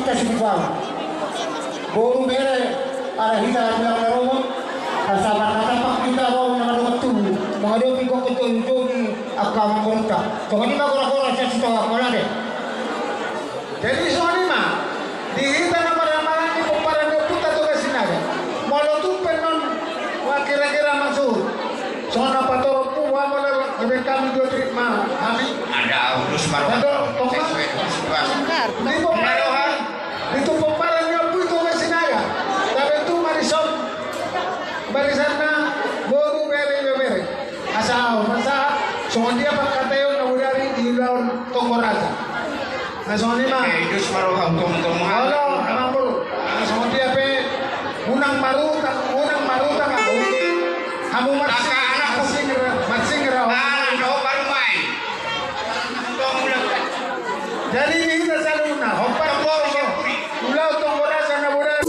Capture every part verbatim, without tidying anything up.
Kasih bang. Boru bere, ala hita bilang na romo. Asa marnatapak hita romo na mandok tubuan. Mangadopi kok ketua jogi angka mangkorta. Songon i ma gora-gora sian sitoa kola de. Jadi songon i ma. Di hita na maramaran di pomparan ni ompunta Toga Sinaga. Molo tumpen non. Wah kira-kira maksud. Songon na patorop tu wah molo. Ebe kami dua trip ma. Kami. Ada urus paru. Patorop. Tokma. Sesuai dengan situasi. Di pomparan. Di tu pomparan ni ompu i Toga Sinaga. Tabe tu marison. Barisan na boru bere ibebere. Asa au masa songon dia pangkataion na bodari di ulaon Tonggo Raja. Na songon i ma. Olo amang boru. Na songon dia pe unang marutang unang marutang au. Hamu marsing marsing ra marsing ra. Jadi hita saluhutna hombar ulaon Tonggo Raja na bodari.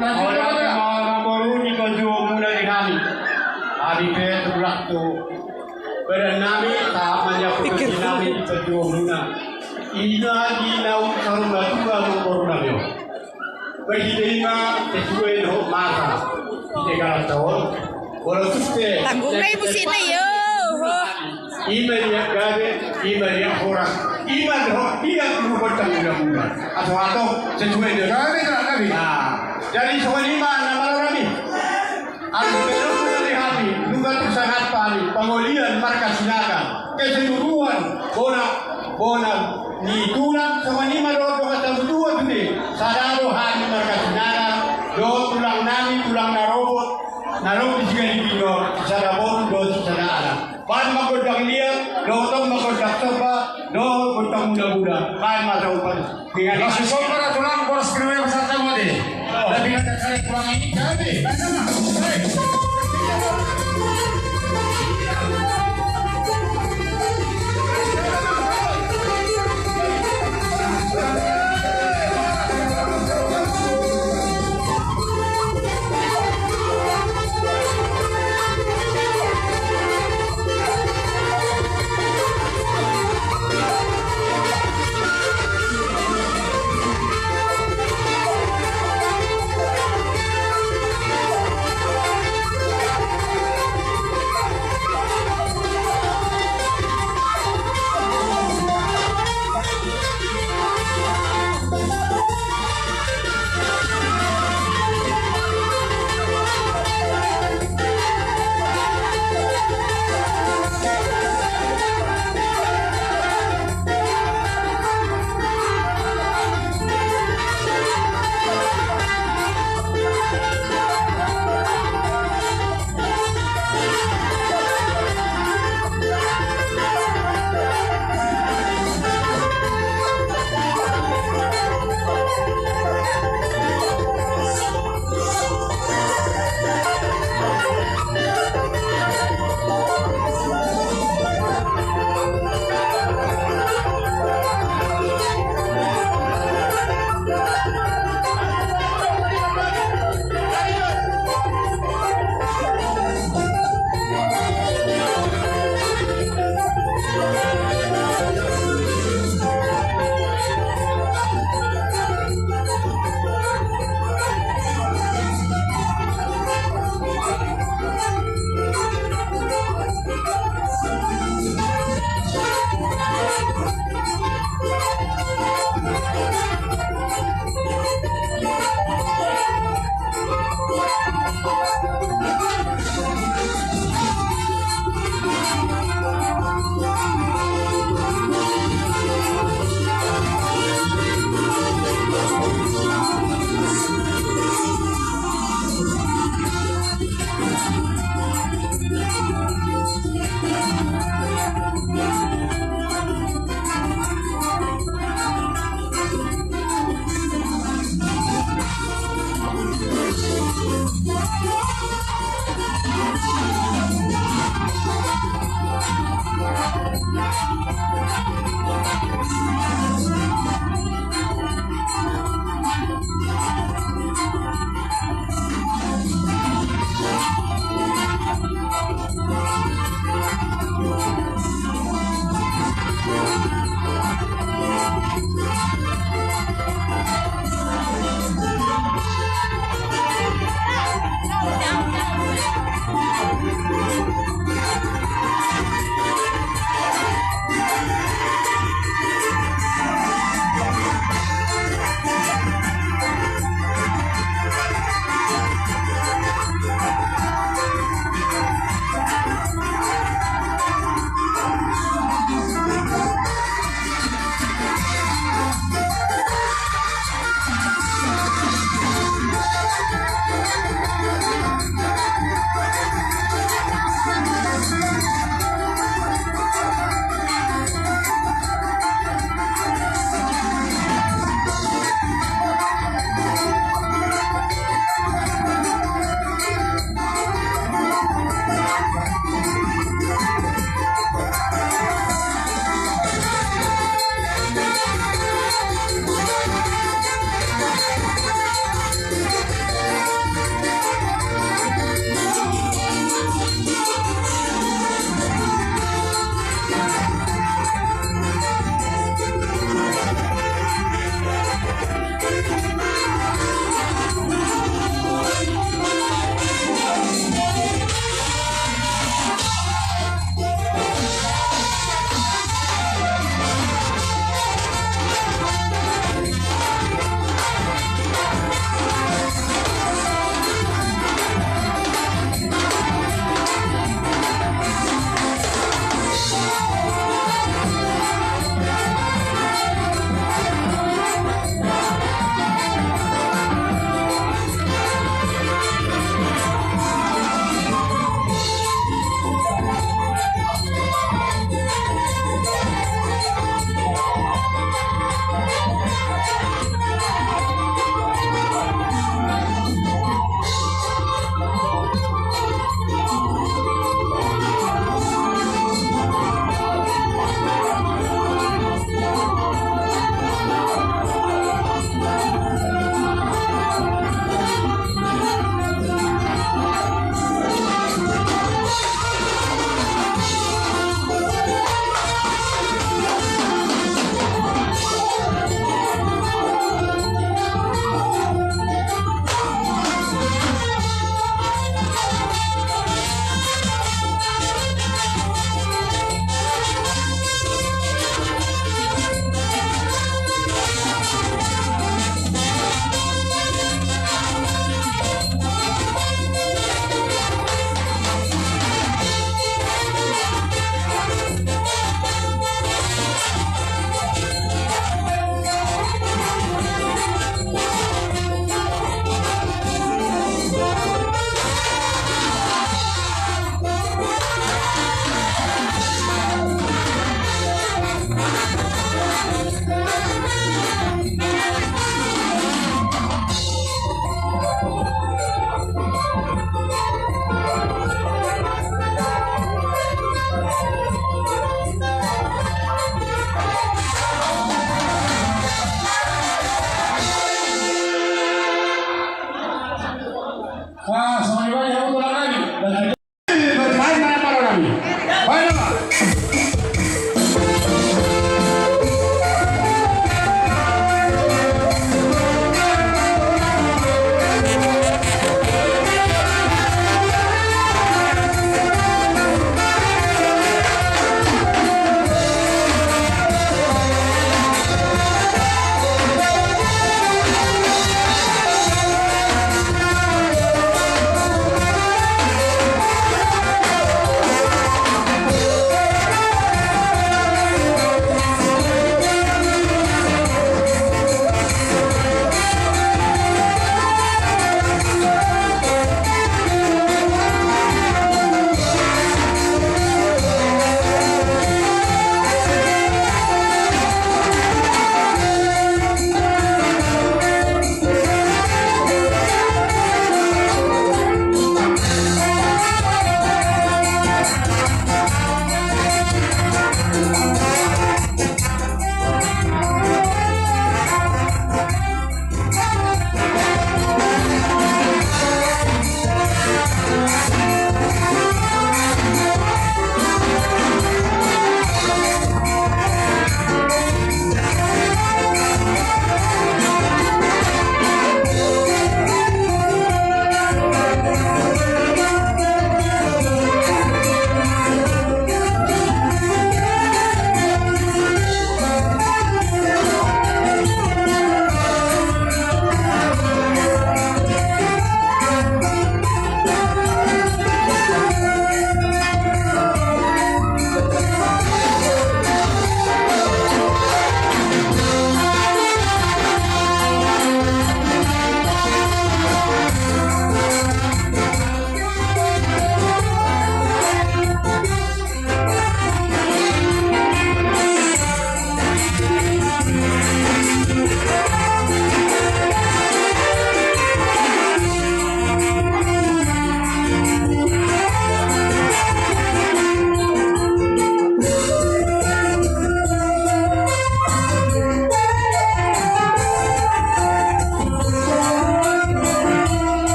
Mauliate ma amang boru di pajuahonmuna di hami. Hami pe tulak tu badan nami, taat ma nian tu tingki nami di pajuahonmuna. Ina di naung saur matua amang boru nami on. Marhite i ma sesuai dohot masa. Di Tegalan taon. Molo tung pe. Tanggung na i musik na i, oh. Ima dia gabe, ima dia horas, ima dohot dia tu gontang mula-mula. Atau atau sesuai dia gabe tak gabe. Nah, jadi songon i ma na malo nami. Alus pe dohot di hami, nunga tersangat hami, pangolian marga Sinaga, keseluruhan, bona, bona, ni tulang, songon i ma dohot dongan sabutuan sude, sada do hami marga Sinaga, dohot tulang nami, tulang na robot, na ro di sigaring pinggol, sada boru dohot sada anak. Baen ma gondang liat, dohot ma gondang somba, dohot gondang mula-mula, baen ma somba. Langsung somba ra tulang, boras kiri pasahat sama deh. Tapi ada kali pulang ini, jadi.